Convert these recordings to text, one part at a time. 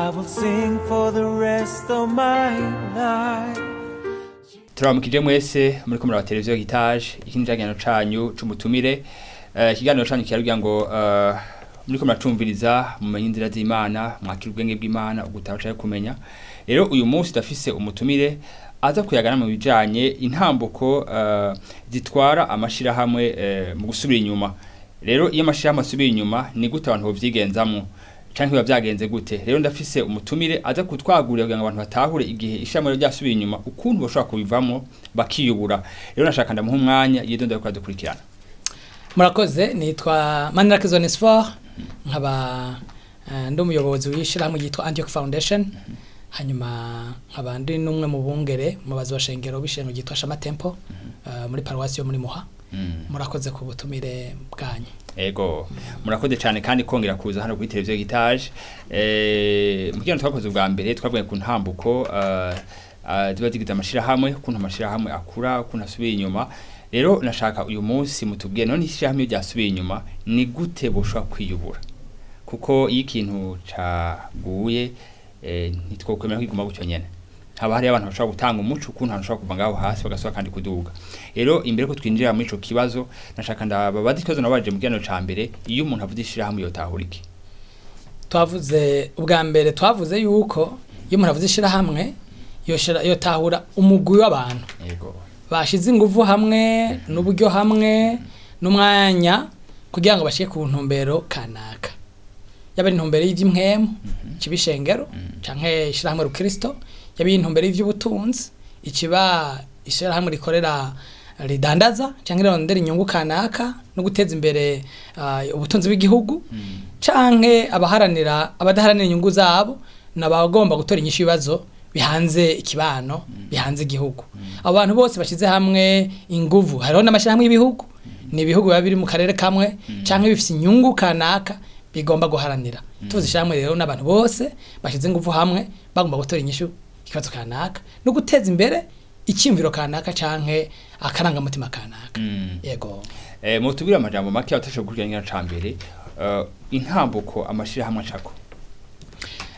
I will sing for the rest of my life. Turamukije mwese muri kumwe na televiziyo Gitaje. Iki ni ikiganiro canyu c'umutumire. Ikiganiro canyu kirarugira ngo muri kumwe muracumviriza, mumenye inzira z'Imana, mwakira ubwenge bw'Imana, ugutaha canke kumenya. Rero uyu munsi ndafise umutumire aza kuyagana mu bijanye intambuko zitwara amashirahamwe mu gusubira inyuma. Rero iyo amashirahamwe asubiye inyuma, ni gute abantu bovyigenzamwo, canke biba vyagenze gute? Rero ndafise umutumire aza kutwagurira kugira ngo abantu batahure igihe ishirahamwe ryasubiye inyuma, ukuntu bashobora kubivamwo bakiyubura. Rero nashaka ndamuha umwanya yidondora ko adukurikirana. Murakoze. Nitwa Manirakiza Onesphore, nkaba ndi umuyobozi w'ishyirahamwe ryitwa Antioch Foundation, hanyuma nkaba ndi n'umwe mu bungere mu bazi bashengero b'ishengero ryitwa Shama Temple muri paruwasi yo muri Muha. Murakoze ku butumire bwanyu. Ego, murakoze cyane kandi kongera kuza hano kuri televiziyo Gitaje. Mu kiganiro twakoze ubwa mbere twavuye ku ntambuko ziba zigize amashirahamwe, ukuntu amashirahamwe akura, ukuntu asubiye inyuma. Rero nashaka uyu munsi mutubwiye, none ishirahamwe iyo ryasubiye inyuma, ni gute boshobora kwiyubura? Kuko iyo ikintu caguye, ntitwokwemera kwiguma gutyo nyene. Haba hariyo abantu bashobora gutanga umuco ukuntu abantu bashobora kuva ngaho hasi bagasubira kandi kuduga. Rero imbere ko twinjira muri ico kibazo, nashaka ndababaza ikibazo nabaje mu kiganiro ca mbere: iyo umuntu avuze ishirahamwe, yotahura iki? Twavuze ubwa mbere, twavuze yuko iyo umuntu avuze ishyirahamwe, yotahura umugwi w'abantu bashize ingufu hamwe n'uburyo hamwe n'umwanya kugira ngo bashike ku ntumbero kanaka, yaba ari intumbero y'ivy'impwemu, ikibishengero canke ishirahamwe rukristo, yaba intumbero y'ivy'ubutunzi, ikiba ishirahamwe rikorera ridandaza canke rirondera inyungu kanaka no guteza imbere ubutunzi bw'igihugu, canke abaharanira, abadaharanira inyungu zabo, n'abagomba gutora inyishu ibibazo bihanze ikibano, bihanze igihugu. Abo bantu bose bashize hamwe inguvu. Hariho n'amashyirahamwe y'ibihugu, ni ibihugu biba biri mu karere kamwe canke bifise inyungu kanaka bigomba guharanira. Tuvuze ishyirahamwe rero, n'abantu bose bashize inguvu hamwe bagomba gutora inyishu ikibazo kanaka no guteza imbere icyumviro kanaka canke akarangamutima kanaka. Yego. Mutubwire amajambo make abatashobora gukurikirana ikiganiro ca mbere, intambuko amashirahamwe acako.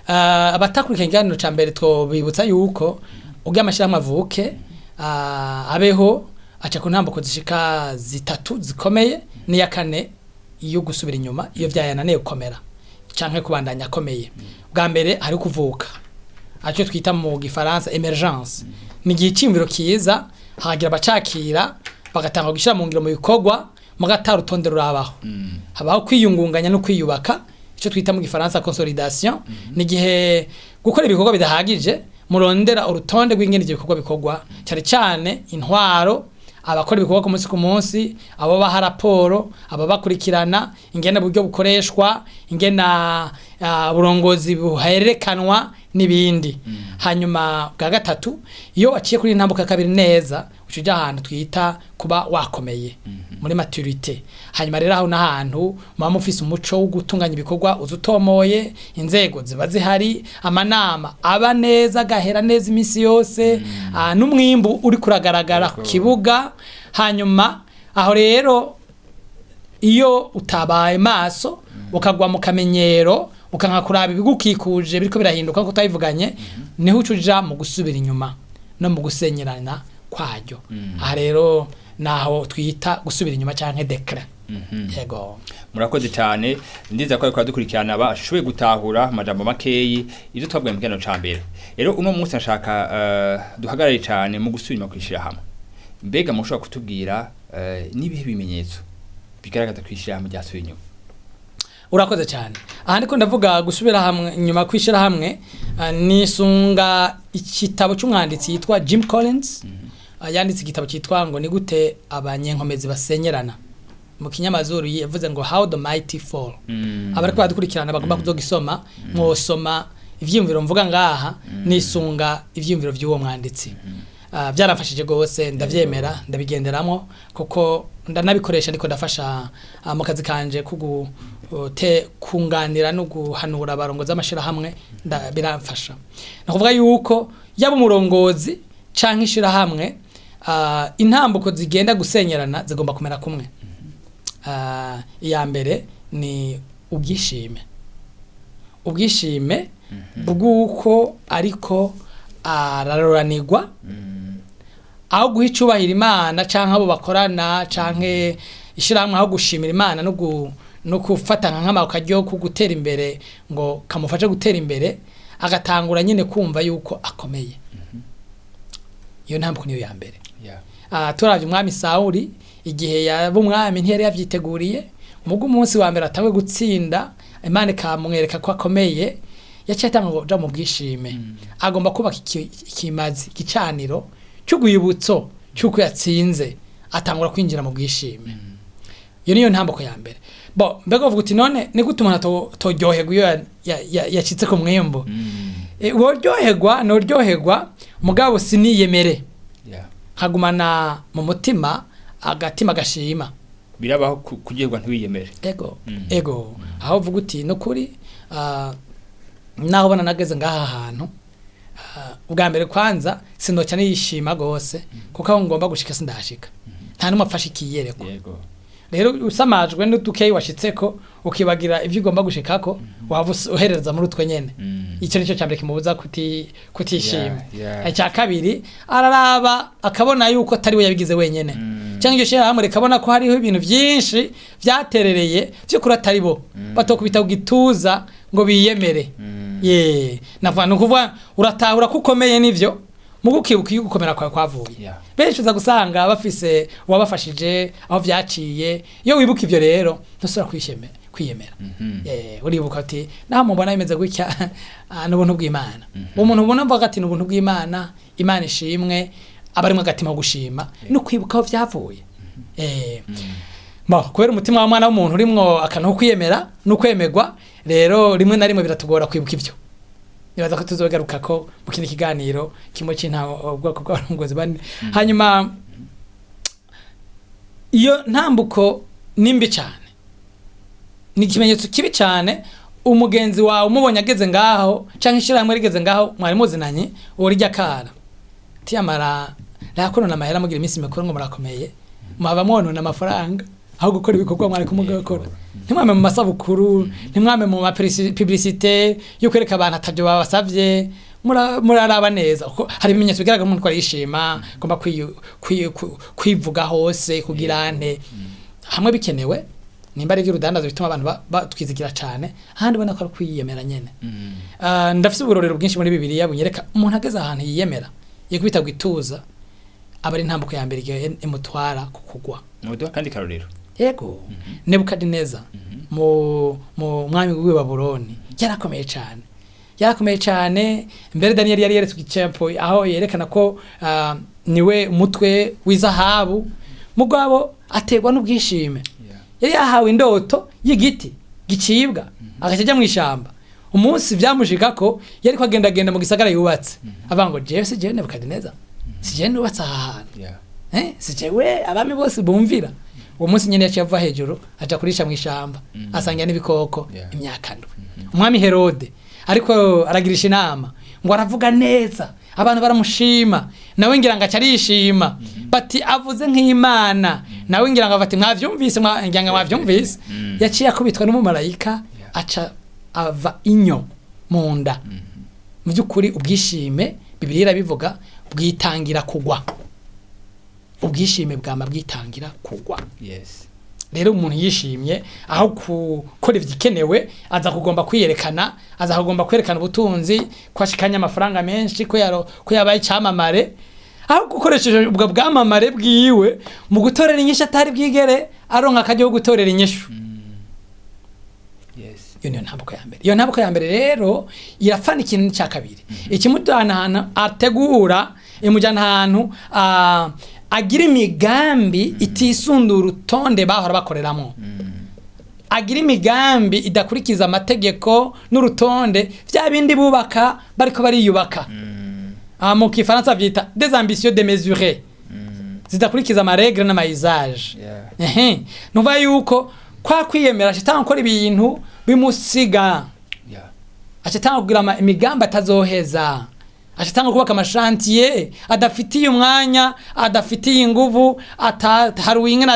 Abatakurikirana ikiganiro ca mbere, twobibutsa yuko ubwo amashyirahamwe avuke, abeho, aca ku ntambuko zishika zitatu zikomeye, n'iya kane iyo gusubira inyuma, iyo vyayananiye gukomera canke kubandanya akomeye. Bwa mbere hari kuvuka, aricyo twita mu gifaransa émergence. Ni igihe iciyumviro kiza, hakagira abacakira, bagatanga gushyira mu ngiro mu bikorwa, mugatara urutonde rurabaho. Habaho kwiyungunganya no kwiyubaka, icyo twita mu gifaransa consolidation. Ni igihe gukora ibikorwa bidahagije, murondera urutonde rw'ingene ivyo bikorwa bikorwa, cyane cyane intwaro, abakora ibikorwa ku munsi ku munsi, abo baha raporo, ababakurikirana, ingene uburyo bukoreshwa, ingena uburongozi buhererekanwa n'ibindi. Hanyuma bwa gatatu, iyo waciye kuri intambuko ya kabiri neza, uca uja ahantu twita kuba wakomeye, muri maturité. Hanyuma rero aho n'ahantu muba mufise umuco wo gutunganya ibikorwa uzi utomoye, inzego ziba zihari, amanama aba neza, agahera neza iminsi yose, n'umwimbu uri kuragaragara ku kibuga. Hanyuma aho rero, iyo utabaye maso, ukagwa mu kamenyero, ukanka kuraba ibigukikuje biriko birahinduka nkuko twabivuganye, niho uca uja mu gusubira inyuma no mu gusenyerana kwaryo. Aha rero naho twita gusubira inyuma canke déclin. Yego. Murakoze cyane. Ndiza ko ariko dukurikirana bashoboye gutahura amajambo makeyi ibyo twabwiye mu kiganiro ca mbere. Rero uno munsi nashaka duhagarare cyane mu gusubira inyuma kwishira hamwe. Mbega mushobora kutubwira n'ibihe bimenyetso bigaragaza kwishira hamwe ryasubiye inyuma? Urakoze cyane. Aha ndiko ndavuga gusubira hamwe inyuma kwishira hamwe, nisunga igitabo cy'umwanditsi yitwa Jim Collins. Yanditse igitabo cyitwa ngo "Ni gute abanyenkomezi basenyerana". Mu kinyamazuru yavuze ngo "How the Mighty Fall". Abariko baradukurikirana bagomba kuzogisoma, mwosoma ivyiyumviro mvuga ngaha. Nisunga ivyiyumviro vy'uwo mwanditsi. Byaramfashije gose, ndavyemera, ndabigenderamo, kuko ndanabikoresha ndiko ndafasha mu kazi kanje kugu te kunganira no guhanura abarongozi b'amashirahamwe. Biramfasha. Ni ukuvuga yuko yaba umurongozi canke ishirahamwe, intambuko zigenda gusenyerana zigomba kumera kumwe. Iya mbere ni ubwishime. Ubwishime. bw'uko ariko araroranirwa, aho guha icubahiro Imana canke abo bakorana canke ishirahamwe, aho gushimira Imana no gufata nka nkama karyo ko gutera imbere ngo kamufashe gutera imbere, agatangura nyine kumva yuko akomeye. Iyo ntambuko niyo ya mbere. Turavye umwami Sawuli, igihe yaba umwami ntiyari yavyiteguriye. Mugo umunsi wa mbere atangwe gutsinda, Imana ikamwereka ko akomeye, yaciye atanga kuja mu bwishime. Agomba kubaka ikimazi, igicaniro cy'urwibutso cy'uko yatsinze, atangura kwinjira mu bwishime. Iyo niyo ntambuko ya mbere. Bo mbega uvuga uti none ni gute umuntu atoryoherwa iyo yacitse ku mwimbu? Woryoherwa, noryoherwa, mugabo siniyemere, nkagumana mu mutima agatima gashima. Birabaho kuryoherwa ntiwiyemere. Ego. Ego, aho uvuga uti nukuri naho ubona nageze ngaha hantu, ubwa mbere kwanza sinoca niyishima gose, kuko aho ngomba gushika sindahashika, nta n'umwe apfashe ikiyerekwa. Rero usamajwe n'udukeyi washitseko, ukibagira ivyo ugomba gushikako, waba uhereza muri utwo nyene. Icyo nicyo cyambere kimubuza kutishima. Icya kabiri, araraba akabona yuko atari we yabigize wenyene, cyangwa iryo shyirahamwe rikabona ko hariho ibintu byinshi byaterereye by'ukuri atari bo, batokubita ku gituza ngo biyemere. Ye navuga, ni ukuvuga uratahura ko ukomeye nivyo, mugo ukibuka iyo gukomera kwawe kwavuye. Benshi uza gusanga bafise uwabafashije, aho vyaciye. Iyo wibuka ivyo rero ntusubira kwiyemera. Uribuka ati naho mubona bimeze gutya, n'ubuntu bw'Imana. Umuntu ubona mvuga ati n'ubuntu bw'Imana, Imana ishimwe, aba arimwo agatima ko gushima no kwibuka aho vyavuye. Bo kubera umutima wa mwana w'umuntu urimwo akantu ko kwiyemera no kwemerwa, rero rimwe na rimwe biratugora kwibuka ivyo. Nibaza ko tuzogaruka ko mu kindi kiganiro kimwe c'inta ubwoko bw'abarongozi bane. Hanyuma iyo ntambuko ni mbi cyane, ni ikimenyetso kibi cyane. Umugenzi wawe umubonye ageze ngaho, canke ishirahamwe rigeze ngaho mwari muzinanye, uwo rirya kara tiyamara ntakonona amahera, mugira iminsi mikuru ngo murakomeye, mwaba mwonona amafaranga aho gukora ibikorwa mwari kumugakora. Ntimwame mu masabukuru, ntimwame mu mapublicité yo kwereka abantu atabyo babasavye. Muraraba neza kuko hari ibimenyetso bigaragara umuntu ko arishima, agomba kwivuga hose kugira nte hamwe bikenewe, nimba ari iby'urudandazo bituma abantu batwizigira cyane, ahandi ubona ko ari kwiyemera nyene. Ndafise uburorero bwinshi muri Bibiliya bunyereka umuntu ageze ahantu yiyemera, yikubita gwituza, aba ari intambuko ya mbere igihe imutwara ku kugwa. Muduha kandi karorero. Yego, Nebukadineza mu mwami w'i Babuloni yarakomeye cyane, yarakomeye cyane. Mbere Daniel yari yeretswe igicapo aho yerekana ko niwe umutwe w'izahabu, mugabo aterwa n'ubwishime. Yari yahawe indoto y'igiti gicibwa, agaca ajya mu ishamba. Umunsi vyamushikako yari ko agendagenda mu gisagara yubatse, avuga ngo jewe si jewe Nebukadineza, si jewe nubatse aha hantu, si jewe abami bose bumvira. Uwo munsi nyene yaciye ava hejuru aja kurisha mu ishamba, asangira n'ibikoko imyaka 7. Umwami Herode ariko aragirisha inama ngo aravuga neza, abantu baramushima, nawe ngira ngo aca arishima, bati avuze nk'Imana. Nawe ngira ngo bati mwavyumvise, ngira ngo mwavyumvise. Yaciye akubitwa n'umumarayika, aca ava inyo mu nda. Mu by'ukuri ubwishime, Bibiliya irabivuga, bwitangira kugwa. Ubwishime bwama bwitangira kugwa. Rero umuntu yishimye, aho gukora ivikenewe, aza kugomba kwiyerekana, aza kugomba kwerekana ubutunzi, ko ashikanye amafaranga menshi, ko yabaye icamamare, aho gukoresheje ubwo bwamamare bwiwe mu gutorera inyishu atari bwigere aronka akaryo ko gutorera inyishu. Iyo niyo ntambuko ya mbere. Iyo ntambuko ya mbere rero irafana ikintu cya kabiri, ikimujyana ahantu ategura, imujyana ahantu agira imigambi itisundura urutonde bahora bakoreramo, agira imigambi idakurikiza amategeko n'urutonde bya bindi bubaka bariko bariyubaka. Mu kifaransa vyita des ambitions démesurées, zidakurikiza amarègles n'amayusages. Ehe, nuva yuko kwa kwiyemera ashitanga gukora ibintu bimusiga, ashitanga kugira imigambi atazoheza, ashitanga kubaka amachantiers adafitiye umwanya, adafitiye inguvu, ataharuye ingene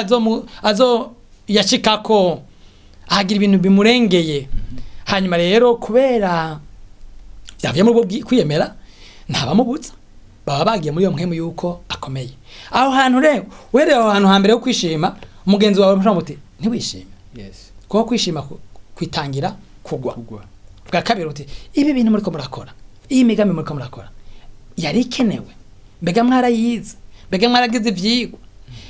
azo yashikako, ahagira ibintu bimurengeye. Hanyuma rero kubera Byavuye muri ubwo kwiyemera, ntabamubuza, baba bagiye muri iyo mpwemu yuko akomeye. Aho hantu rero, uhereye aho hantu hambere ho kwishima, mugenzi wawe mushobora muti ntiwishime, kuko kwishima kwitangira kugwa. Kugwa. Bwa kabiri uti ibi bintu muriko murakora, iyi migambi muriko murakora yari ikenewe? Mbega mwarayize? Mbega mwaragize ivyigwa?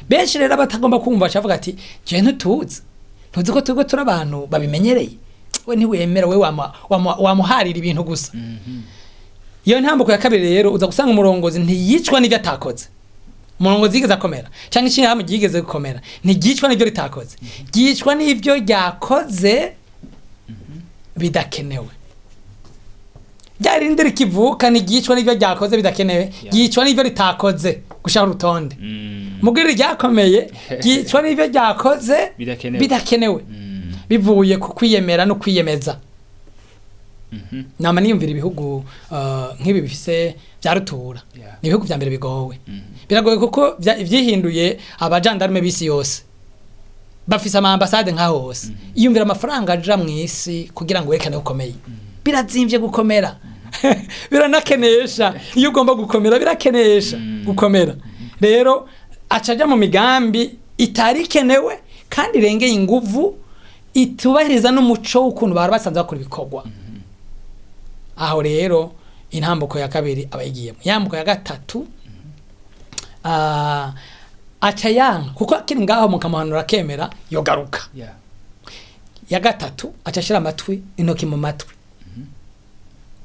Benshi rero batagomba kumva bacavuga ati je ntituzi, ntuzi ko turiko turi abantu babimenyereye, we ntiwemera, we wamuharira ibintu gusa. Iyo ntambuko ya kabiri rero, uza gusanga umurongozi ntiyicwa n'ivyo atakoze. Umurongozi yigeze akomera cyangwa ishyirahamwe ryigeze gukomera ntiryicwa n'ibyo ritakoze, ryicwa n'ibyo ryakoze bidakenewe. Rya rindi rikivuka ntiryicwa n'ibyo ryakoze bidakenewe, ryicwa n'ibyo ritakoze gushaka urutonde. Mugiri ryakomeye ryicwa n'ibyo ryakoze Bidakenewe. bidakenewe, bivuye ku kwiyemera no kwiyemeza. Nama niyumvira ibihugu nk'ibi bifise bya rutura, ni ibihugu vya mbere bigowe. Biragoye kuko vyihinduye abajandarume b'isi yose, bafise ama ambasade nka hose. Iyumvira amafaranga aja mu isi kugira ngo werekane ko ukomeye. Birazimvye gukomera, biranakenesha. Iyo ugomba gukomera birakenesha gukomera. Rero aca aja mu migambi itari ikenewe kandi irengeye inguvu, itubahiriza n'umuco w'ukuntu bari basanzwe bakora ibikorwa. Aho rero intambuko ya kabiri aba yigiyemo. Intambuko ya gatatu, aca yanka kuko akiri ngaho mukamuhanura akemera yogaruka. Ya gatatu, aca ashira amatwi, intoki mu matwi,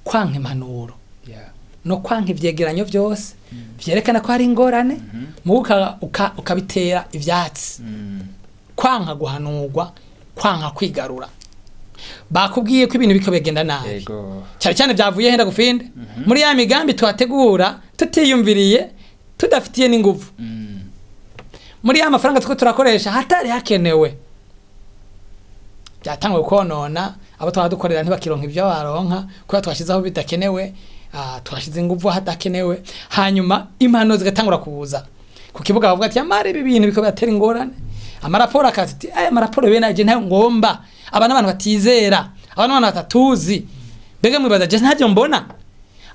kwanka impanuro no kwanka ivyegeranyo vyose vyerekana ko hari ingorane, muga ukabitera ivyatsi. Kwanka guhanurwa, kwanka kwigarura. Bakubwiye ko ibintu biko bigenda nabi, cyane cyane byavuye henda gufinde muri ya migambi tuhategura tutiyumviriye, tudafitiye n'inguvu, muri ya mafaranga two turakoresha hatari hakenewe, byatanguye konona abo twaba dukorera, ntibakironka ibyo baronka kubera twashizeho bidakenewe, twashize inguvu hadakenewe. Hanyuma impano zigatangura kuza ku kibuga, bavuga ati amara ibi bintu biko biratera ingorane. Amaraporo akaza ati aya maraporo bene aje ntayo ngomba, aba n'abantu batizera, aba n'abantu batatuzi, mbega mwibaza je ntavyo mbona?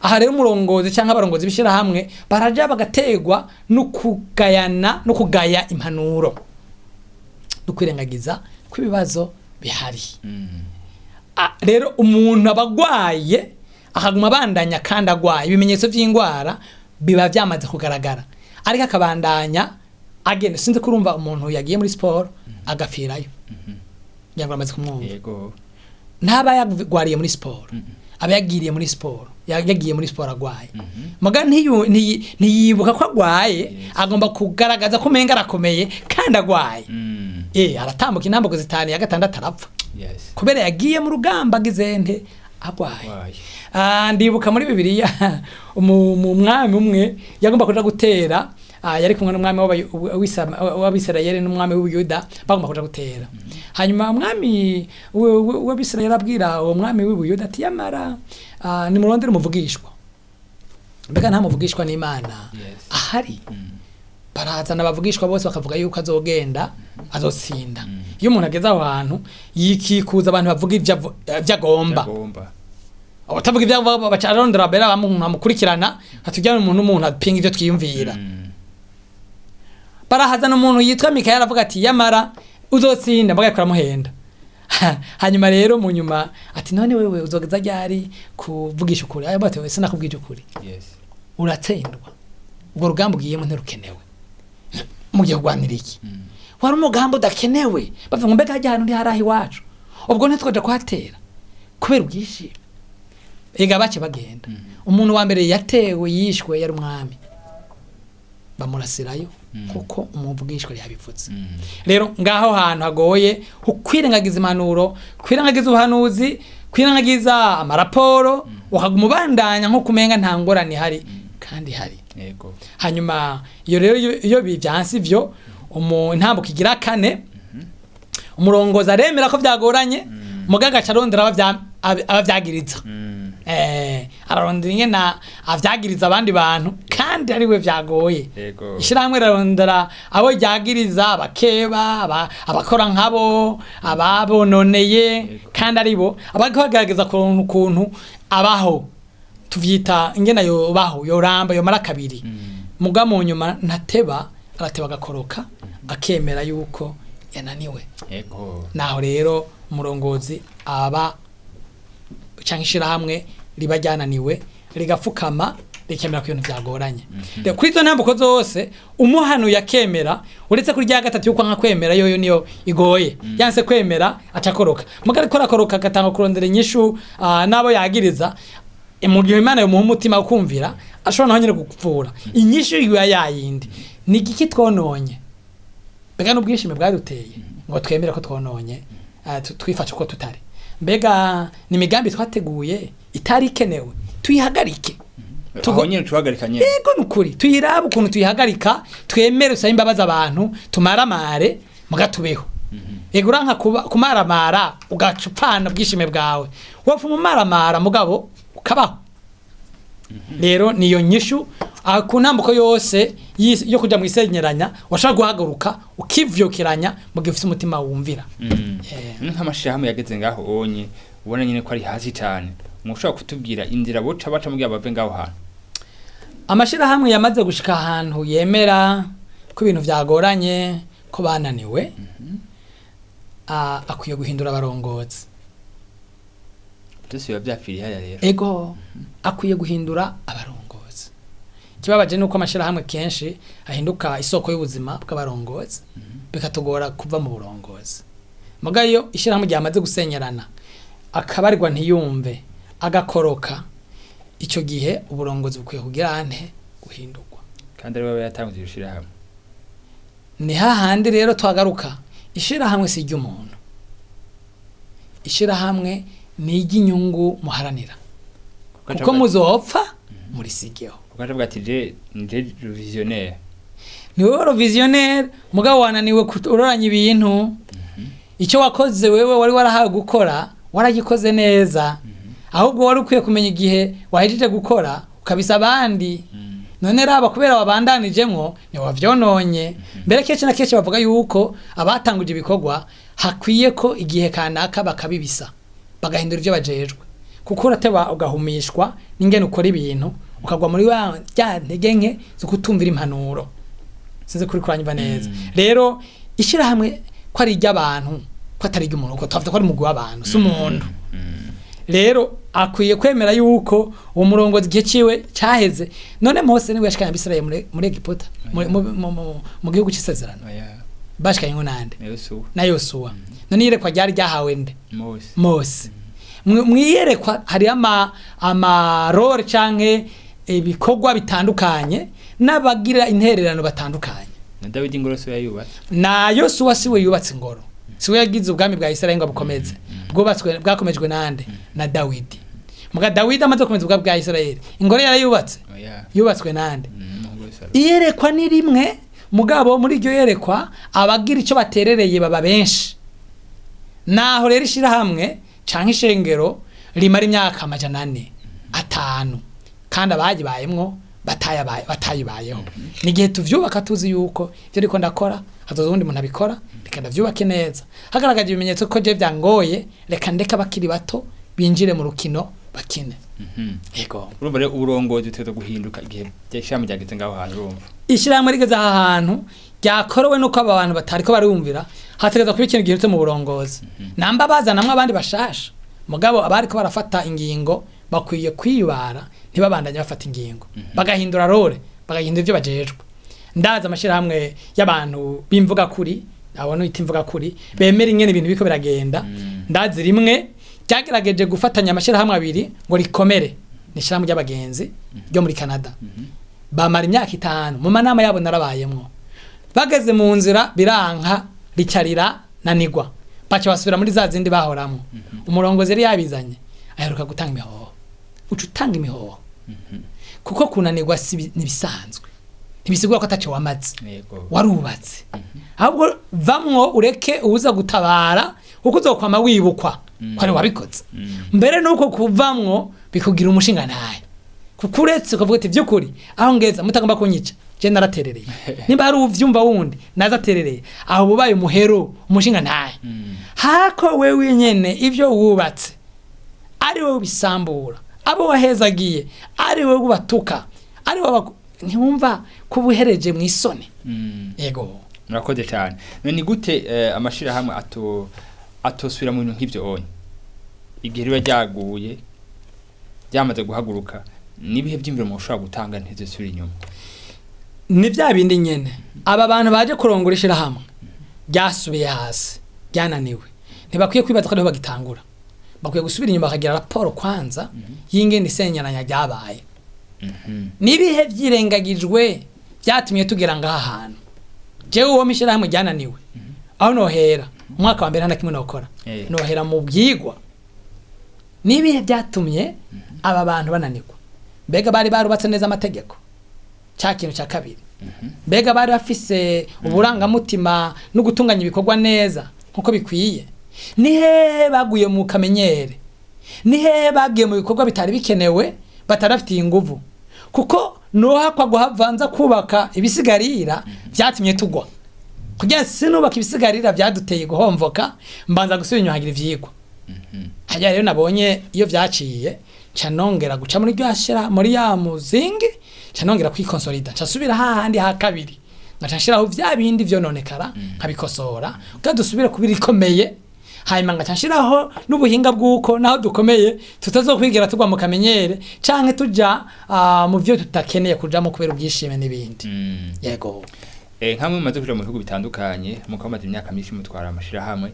Aha rero umurongozi cyangwa abarongozi b'ishyirahamwe baraja bagategwa no kugayana no kugaya impanuro no kwirengagiza kw'ibibazo bihari. Rero umuntu aba agwaye akaguma abandanya kandi agwaye, ibimenyetso by'indwara biba byamaze kugaragara, ariko akabandanya agenda. Sinzi ko urumva umuntu yagiye muri siporo agapfirayo, ngira ngo amaze kumwumva. Yego. Ntaba yagwariye muri siporo, aba yagiriye muri siporo, yagiye muri siporo agwaye, muga ntiyibuka ko agwaye. Agomba kugaragaza ko umenga arakomeye kandi agwaye. Aratambuka intambuko zitanu, ya gatandatu arapfa, kubera yagiye mu rugamba agize nte? Agwaye. Agwaye. Ndibuka muri Bibiliya umwami umwe yagomba kuja gutera, yari kumwe n'umwami w'Abisirayeli n'umwami w'Ubuyuda, bagomba kuja gutera. Hanyuma umwami w'Abisirayeli abwira uwo mwami w'Ubuyuda ati yamara nimurondere umuvugishwa, mbega nta muvugishwa n'Imana ahari? Barazana abavugishwa bose, bakavuga yuko azogenda azotsinda. Iyo umuntu ageze aho hantu yikikuza abantu bavuga ivyo agomba. Agomba. Abatavuga ibyo agomba baca arondera bera bamukurikirana, hatujyana umuntu apinga ivyo twiyumvira. Barahazana umuntu yitwa Mikayeli, avuga ati yamara uzotsinda, mbaga kuramuhenda. Hanyuma rero mu nyuma ati none wewe uzogeza ryari kuvugisha ukuri? Ayo bati sinakubwije ukuri, uratsindwa, ubwo rugamba ugiyemo ntirukenewe, mugiye kurwanira iki? Wari umugambi udakenewe. Bavuga ngo mbega hajya ahantu ntihari aho iwacu, ubwo ntitwaja kuhatera kubera ubwishime. Ega bace bagenda. Umuntu wa mbere yatewe yishwe yari umwami, bamurasirayo kuko umuvugishwa yabivuze. Rero ngaho hantu hagoye ukwirengagiza impanuro, kwirengagiza ubuhanuzi, kwirengagiza amaraporo, ukaguma ubandanya nko kumenga nta ngorane ihari kandi ihari. Hanyuma iyo rero iyo bivyanse ivyo, intambuko igira kane, umurongozi aremera ko vyagoranye, mugaga aca arondera abavyagiriza. Ararondera ingene avyagiriza abandi bantu kandi ari we vyagoye. Ishirahamwe rirarondera abo ryagiriza, abakeba, abakora nkabo, ababononeye, kandi ari bo abariko bagerageza kuronka ukuntu abaho. Tuvyita ingena yobaho, yoramba, yomara kabiri. Muga mu nyuma ntateba, arateba agakoroka, akemera yuko yananiwe. Naho rero umurongozi aba canke ishirahamwe riba ryananiwe, rigafukama, rikemera ko ibintu vyagoranye. Rero kuri izo ntambuko zose umuhanuye akemera, uretse kuri rya gatatu yuko nka kwemera yoyo niyo igoye, yanse kwemera aca akoroka. Muga ariko arakoroka agatanga kurondera inyishu, n'abo yagiriza. Mu gihe Imana yomuha umutima wo kumvira, ashobora naho nyene gupfura inyishu iba yayindi: ni igiki twononye? Mbega n'ubwishime bwaduteye ngo twemere ko twononye, twifashe uko tutari? Mbega ni imigambi twateguye itari ikenewe? Tuyihagarike. Aho nyene tuhagarika nyene. Yego, nukuri tuyirabe ukuntu tuyihagarika, twemere usabe imbabazi abantu, tumaramare muga tubeho. Yego, uranka kumaramara ugaca upfana ubwishime bwawe, wopfa umumaramara mugabo ukabaho. Rero niyo nyishu ku ntambuko yose yo kuja mu isenyeranya washobora guhaguruka ukivyukiranya mu gihe ufise umutima wumvira. Nk'amashirahamwe yageze ngaho onye ubona nyene ko ari hasi cane, mushobora kutubwira inzira boca baca mugira bave ngaho hantu? Amashirahamwe yamaze gushika ahantu yemera ko ibintu vyagoranye, ko bananiwe, akwiye guhindura abarongozi. Byose biba vyapfiriye hariya rero. Ego, akwiye guhindura abarongozi. Ikibabaje nuko amashirahamwe kenshi ahinduka isoko y'ubuzima bw'abarongozi, bikatugora kuva mu burongozi. Muga iyo ishirahamwe ryamaze gusenyerana, akabarirwa ntiyumve, agakoroka, ico gihe uburongozi bukwiye kugira ante? Guhindurwa. Kandi ari we yatanguye ishirahamwe. Ni hahandi rero twagaruka: ishirahamwe si iry'umuntu, ishirahamwe ni iry'inyungu muharanira, kuko muzopfa murisigeho. Kuko avuga ati je nje visionnaire. Ni wowe visionnaire, mugabo wananiwe kuroranya ibintu. Icyo wakoze wewe wari warahawe gukora waragikoze neza, ahubwo wari ukwiye kumenya igihe wahejeje gukora ukabisa abandi. None raba, kubera wabandanijemwo ntiwavyononye. Mbere kenshi na kenshi bavuga yuko abatanguje ibikorwa hakwiye ko igihe kanaka bakabibisa, bagahindura ivyo bajejwe, kuko urateba ugahumishwa n'ingene ukora ibintu, ukagwa muri wa rya ntege nke zo kutumvira impanuro. Sinzi kuri kuranyumva neza. Rero ishirahamwe ko ari iry'abantu, ko atari iry'umuntu, ko twavuga ko ari umugwi w'abantu, si umuntu. Rero akwiye kwemera yuko uwo murongozi igihe ciwe caheze. None Mose niwe yashikanye Abisirayeli muri Egiputa, mu gihugu c'isezerano? Oya. Bashikanye nande? Yosuwa. Na Yosuwa. None iyerekwa ryari ryahawe nde? Mose. Mose. Mwiyerekwa hari amarore canke ibikorwa bitandukanye n'abagira intererano batandukanye. Na Dawidi ingoro so yayubatse. Na Yosuwa siwe yubatse ingoro, siwe yagize ubwami bwa Isirayeli ngo bukomeze, bwubatswe bwakomejwe nande? Na Dawidi. Muga Dawidi amaze gukomeza ubwami bwa Isirayeli, ingoro yarayubatse? Oya. Yubatswe nande? Umuhungu wa Salomo. Iyerekwa ni rimwe, mugabo muri iryo yerekwa abagira icyo baterereye baba benshi. Naho rero ishirahamwe canke ishengero rimara imyaka 400, 500, kandi abagibayemwo batayibayeho, ni igihe tuvyubaka tuzi yuko ivyo ndiko ndakora hazoza uwundi muntu abikora, reka ndavyubake neza. Hagaragaje ibimenyetso ko je vyangoye, reka ndeke abakiri bato binjire mu rukino bakine. Yego. Urumva rero uburongozi butegerezwa guhinduka igihe ishirahamwe ryageze ngaho hantu, urumva. Ishirahamwe rigeze aha hantu ryakorowe nuko aba bantu batariko barumvira, hategerezwa kuba ikintu gihindutse mu burongozi. Namba bazanamwo abandi bashasha, mugabo abariko barafata ingingo bakwiye kwiyubara, ntibabandanye bafata ingingo, bagahindura role, bagahindura ivyo bajejwe. Ndazi amashirahamwe y'abantu b'imvuga kuri, abo nita imvuga kuri, bemera ingene ibintu biriko biragenda. Ndazi rimwe ryagerageje gufatanya amashirahamwe abiri ngo rikomere, ni ishirahamwe ry'abagenzi ryo muri Canada. Bamara imyaka 5 mu manama yabo narabayemwo, bageze mu nzira biranka, ricarira nanigwa, baca basubira muri za zindi bahoramwo. Umurongozi yari yabizanye aheruka gutanga imihoho. Uca utanga imihoho kuko kunanirwa si ntibisanzwe, ntibisigura ko ataco wamaze. Warubatse, ahubwo vamwo ureke uza gutabara, kuko uzokwama wibukwa ko ari wabikoze. Mbere nuko kuvamwo bikugira umushinga ntaye, kuko uretse ukavuga ati by'ukuri aho ngeza mutagomba kunyica, je naraterereye, nimba hari uvyumva wundi naza aterereye aho, bubaye umuhero, umushinga ntaye. Hako wewe nyene ivyo wubatse ari wowe ubisambura. Abo wahezagiye ari wowe ubatuka, ari wowe ntiwumva ko ubuhereje mu isoni. Yego. Murakoze cyane. None ni gute amashirahamwe atosubira mu bintu nk'ivyo onye igihe riba ryaguye ryamaze guhaguruka? Nibihe by'imviro mushobora gutanga ntizisubire inyuma? Ni bya bindi nyene, aba bantu baje kurongora ishirahamwe ryasubiye hasi, ryananiwe, ntibakwiye kwibaza ko ariho bagitangura. Bakwiye gusubira inyuma bakagira raporo kwanza y'ingene isenyeranya ryabaye, n'ibihe vyirengagijwe vyatumye tugera ngaha hantu. Jewe uwo mishirahamwe ryananiwe, aho nohera umwaka wa mbere nta na kimwe nokora, nohera mu bwigwa n'ibihe byatumye aba bantu bananirwa. Mbega bari barubatse neza amategeko? Cya kintu cya kabiri, mbega bari bafise uburangamutima no gutunganya ibikorwa neza nkuko bikwiye? Ni hehe baguye mu kamenyere? Ni hehe bagiye mu bikorwa bitari bikenewe, batari bafitiye inguvu? Kuko nohakwa guhavanza kubaka ibisigarira byatumye tugwa. Kugira sinubaka ibisigarira byaduteye guhomvoka, mbanza gusubira inyuma nkagira ivyigwa. Hajya rero nabonye iyo vyaciye, nca nongera guca muri rya shira muri ya muzingi, nca nongera kwikonsolida, nca subira hahandi ha kabiri, nkaca nshiraho vya bindi vyononekara nkabikosora kugira dusubire kuba irikomeye. Hanyuma ngaca nshiraho n'ubuhinga bw'uko naho dukomeye tutazokwigira tugwa mu kamenyere canke tuja mu vyo tutakeneye kujamo kubera ubwishime n'ibindi. Yego. Nkamwe mumaze kuja mu bihugu bitandukanye, mukaba mumaze imyaka myinshi mutwara amashirahamwe,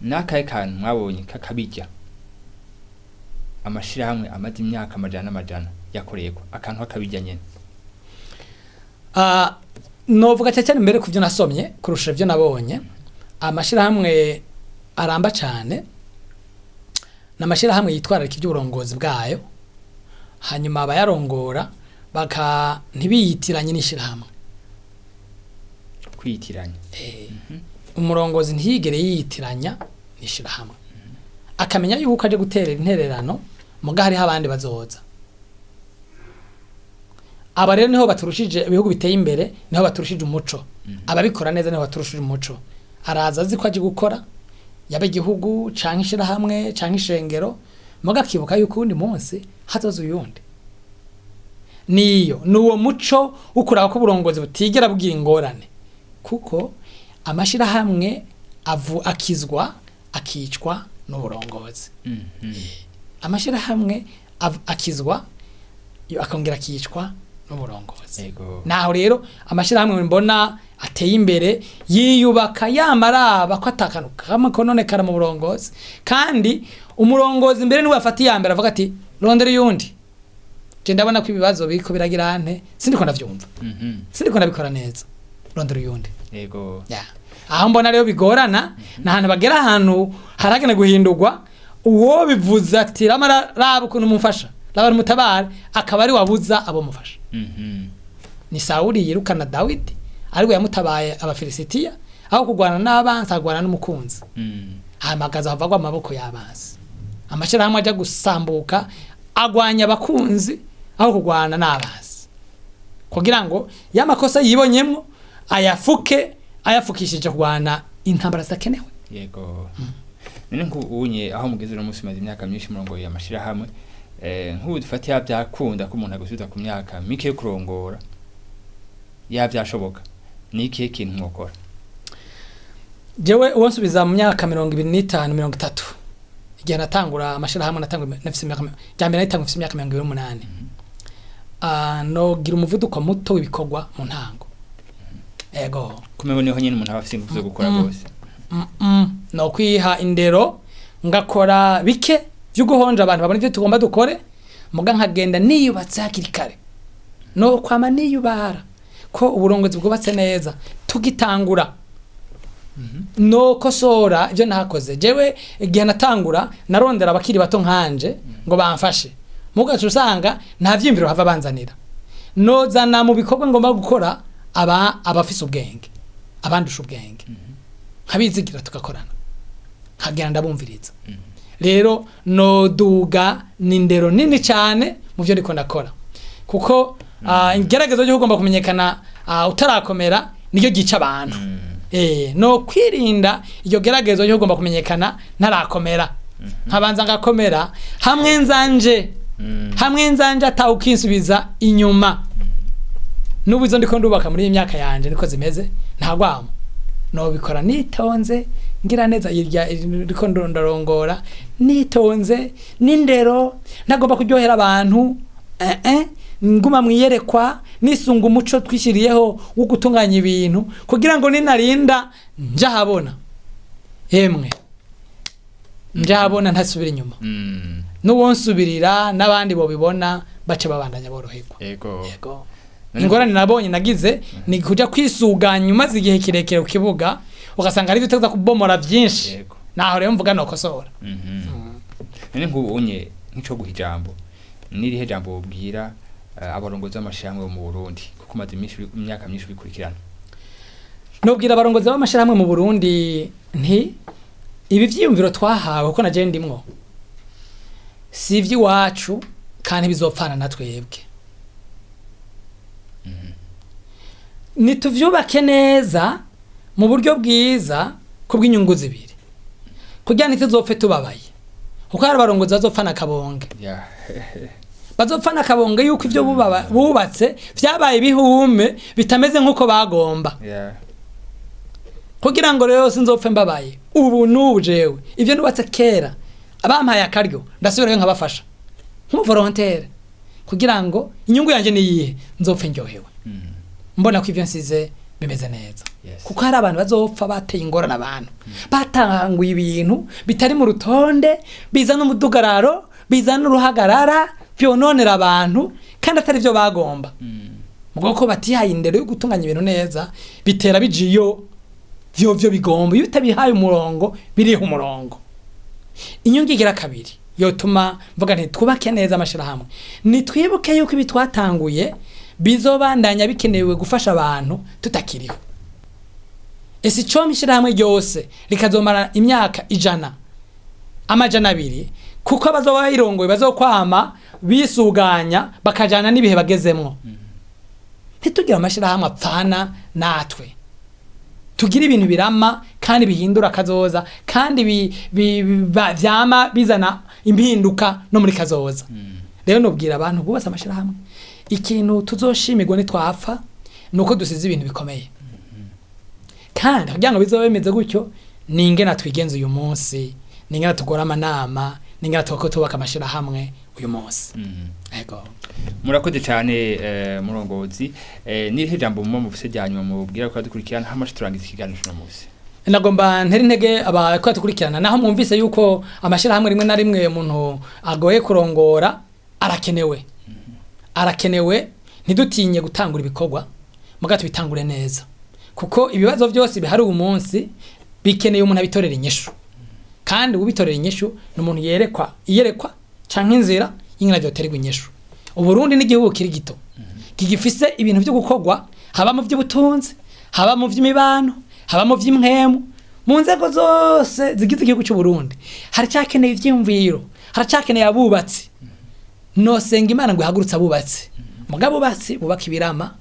n'akahe kantu mwabonye kakabijya amashirahamwe amaze imyaka amajana n'amajana yakoreyeko, akantu kakabijya nyene? Novuga cyane cyane mbere ku byo nasomye kurusha ibyo nabonye, amashirahamwe aramba cyane ni amashirahamwe yitwararika iby'uburongozi bwayo, hanyuma abayarongora baka ntibiyitiranye n'ishirahamwe. Kwiyitiranya. Umurongozi ntiyigere yiyitiranya n'ishirahamwe, akamenya yuko aje gutera intererano muga hariho abandi bazoza. Aba rero niho baturushije ibihugu biteye imbere, niho baturushije umuco. Ababikora neza niho baturushije umuco. Araza azi ko aje gukora, yaba igihugu canke ishirahamwe canke ishengero, muga akibuka yuko uwundi munsi hazoza uyundi. Niyo nuwo muco wo kuraba ko uburongozi butigera bugira ingorane, kuko amashirahamwe akizwa akicwa n'uburongozi. Amashirahamwe akizwa yo akongera akicwa n'uburongozi. Naho rero amashirahamwe mbona ateye imbere yiyubaka yamaraba ko atakantu kamwe kononekara mu burongozi, kandi umurongozi mbere niwe afata iya mbere avuga ati rondera uyundi, je ndabona ko ibibazo biriko biragira nte, sindiko ndavyumva, sindiko ndabikora neza, rondera uyundi. Ya. Aho mbona rero bigorana ni ahantu bagera ahantu haragene guhindurwa, uwo bivuze ati ramara raba ukuntu mumfasha, raba mutabare, akaba ari wabuza abo mufasha. Ni Sawuli yirukana Dawidi ariko yamutabaye Abafilisitiya, aho kugwana n'abansi agwana n'umukunzi, hamagaza havagwa amaboko y'abansi. Amashirahamwe aja gusambuka agwanya abakunzi aho kugwana n'abansi, kugira ngo y'amakosa yibonyemwo ayafuke, ayafukishije kugwana intambara zidakenewe. Yego. None nk'ubunye aho mugeze uno munsi, maze imyaka myinshi murongoye amashirahamwe, nk'ubu dufate ya byakunda ko umuntu agusubiza ku myaka mike yo kurongora, ya byashoboka, ni ikihe kintu mwokora? Jewe uwo nsubiza mu myaka 25, 30, igihe natangura amashirahamwe, natangura nafise imyaka rya mbere natangura mfise imyaka 28. Nogira umuvuduko muto w'ibikorwa mu ntango. Ego. Kumengo niho nyene umuntu aba afise ingufu zo gukora gose. No kwiha indero ngakora bike vyo guhonja abantu babona ivyo tugomba dukore, muga nkagenda niyubatse hakiri kare. No kwama niyubara ko uburongozi bwubatse neza tugitangura. No kosora ibyo nakoze. Jewe igihe natangura narondera abakiri bato nkanje ngo bamfashe, mugaca usanga nta vyimviro hava banzanira. Nozana mu bikorwa ngomba gukora aba abafise ubwenge, abandusha ubwenge, nkabizigira tugakorana, nkagenda ndabumviriza. Rero noduga ni indero nini cyane mu byo ndiko ndakora, kuko ingeragezo ryo ugomba kumenyekana utarakomera niryo ryica abantu. No kwirinda iryo geragezo ryo ugomba kumenyekana ntarakomera. Nkabanza ngakomera hamwe nzanje, hamwe nzanje atawukinsubiza inyuma. N'ubu izo ndiko ndubaka muri iyi myaka yanje niko zimeze, ntagwamo, nobikora nitonze, ngira neza irya ndiko ndarongora nitonze n'indero, ntagomba kuryohera abantu, nguma mwiyerekwa, nisunga umuco twishyiriyeho wo gutunganya ibintu, kugira ngo ninarinda njahabona, yemwe njahabona ntasubira inyuma. N'uwonsubirira n'abandi bobibona bace babandanya boroherwa. Yego. Yego. Ingorane nabonye nagize ni kuja kwisuganya umaze igihe kirekire ku kibuga, ugasanga ari ibyo kubomora byinshi. Naho rero mvuga nokosora. None nk'ubu unye nk'ico guha ijambo, nirihe jambo wobwira abarongozi b'amashirahamwe bo mu Burundi, kuko umaze imyaka myinshi ubikurikirana? Nubwira abarongozi b'amashirahamwe mu Burundi nti ibi vyiyumviro twahawe, kuko naje ndimwo, si ivy'iwacu kandi bizopfana na twebwe. Nituvyubake neza mu buryo bwiza kubw'inyungu zibiri, kugira ntituzopfe tubabaye, kuko hari abarongozi bazopfana akabonge, bazopfana akabonge yuko ivyo bubatse vyabaye ibihume bitameze nk'uko bagomba. Kugira ngo rero sinzopfe mbabaye, ubu n'ubu jewe ivyo nubatse kera abampaye akaryo ndasubirayo nkabafasha nk'umuvolontere, kugira ngo inyungu yanje niyihe, nzopfe ndyohewe, mbona ko ivyo nsize bimeze neza. Kuko hari abantu bazopfa bateye ingorane, abantu batanguye ibintu bitari mu rutonde, bizana umudugararo, bizana uruhagarara, vyononera abantu kandi atari vyo bagomba. Mugo ko batihaye indero yo gutunganya ibintu neza, bitera bijiyo vyo vyo bigomba. Iyo utabihaye umurongo, biriha umurongo. Inyungu igira kabiri yotuma mvuga nti twubake neza amashirahamwe, nitwibuke yuko ibi twatanguye bizobandanya bikenewe gufasha abantu tutakiriho. Ese icompa ishirahamwe ryose rikazomara imyaka 100, 200, kuko abazoba bayirongoye bazokwama bisuganya bakajana n'ibihe bagezemwo. Ntitugire amashirahamwe apfana natwe, tugire ibintu birama kandi bihindura kazoza, kandi vyama bizana impinduka no muri kazoza. Rero nubwira abantu bubatse amashirahamwe, ikintu tuzoshimirwa nitwapfa nuko dusize ibintu bikomeye. Kandi kugira ngo bizobe bimeze gutyo, ni ingena twigenza uyu munsi, ni ingena tugora amanama, ni ingena twako tubaka amashirahamwe uyu munsi. Yego. Murakoze cyane, murongozi. Nirihe jambo muba mufise rya nyuma mubwira ko dukurikirana hamaze turangiza ikiganiro cy'uno munsi? Nagomba ntera intege abakora tukurikirana, naho mwumvise yuko amashirahamwe rimwe na rimwe umuntu agoye kurongora, arakenewe, arakenewe. Ntidutinye gutangura ibikorwa, muga tubitangure neza, kuko ibibazo byose bihari uyu munsi bikeneye umuntu abitorera inyishu, kandi ubitorera inyishu ni umuntu yerekwa iyerekwa canke inzira y'ingene vyoterwa inyishu. Uburundi n'igihugu kiri gito kigifise ibintu vyo gukorwa, haba mu vy'ubutunzi, haba mu vy'imibano, haba mu vy'impwemu, mu nzego zose zigize igihugu cy'u Burundi haracyakeneye ivyiyumviro, haracyakeneye abubatsi. Nosenga Imana ngo ihagurutse abubatsi, mugabo abubatsi bubaka ibirama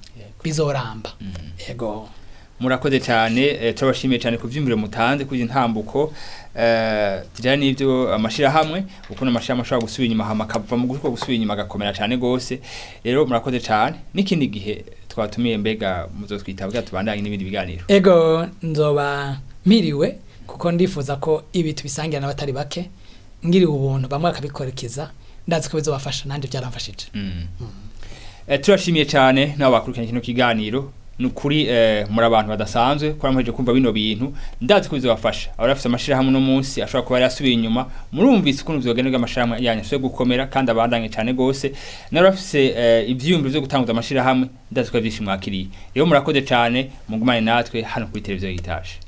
bizoramba. Yego. Murakoze cyane, turabashimiye cyane ku vyumviro mutanze kuri iyi ntambuko bijanye n'ivyo amashirahamwe, ukuntu amashirahamwe ashobora gusubira inyuma hama akava mu gushobora gusubira inyuma agakomera cyane gose. Rero murakoze cyane, n'ikindi gihe twatumiye mbega muzotwita kugira tubandanye n'ibindi biganiro. Ego, nzoba mpiriwe, kuko ndifuza ko ibi tubisangira n'abatari bake, ngiriwe ubuntu bamwe bakabikurikiza, ndazi ko bizobafasha, nanje byaramfashije. Turashimiye cyane nabo bakurikiranye kino kiganiro. Nukuri muri abantu badasanzwe ko muheje kumva bino bintu, ndazi ko bizobafasha. Abari bafise amashirahamwe uno munsi ashobora kuba yarasubiye inyuma, murumvise ukuntu vyogenerwa amashirahamwe yanyu asubiye gukomera kandi abandanye cyane gose. Nari bafise ivyiyumviro vyo gutanguza amashirahamwe, ndazi ko vyinshi mwakiriye. Rero murakoze cyane, mugumane natwe hano kuri televiziyo Gitaje.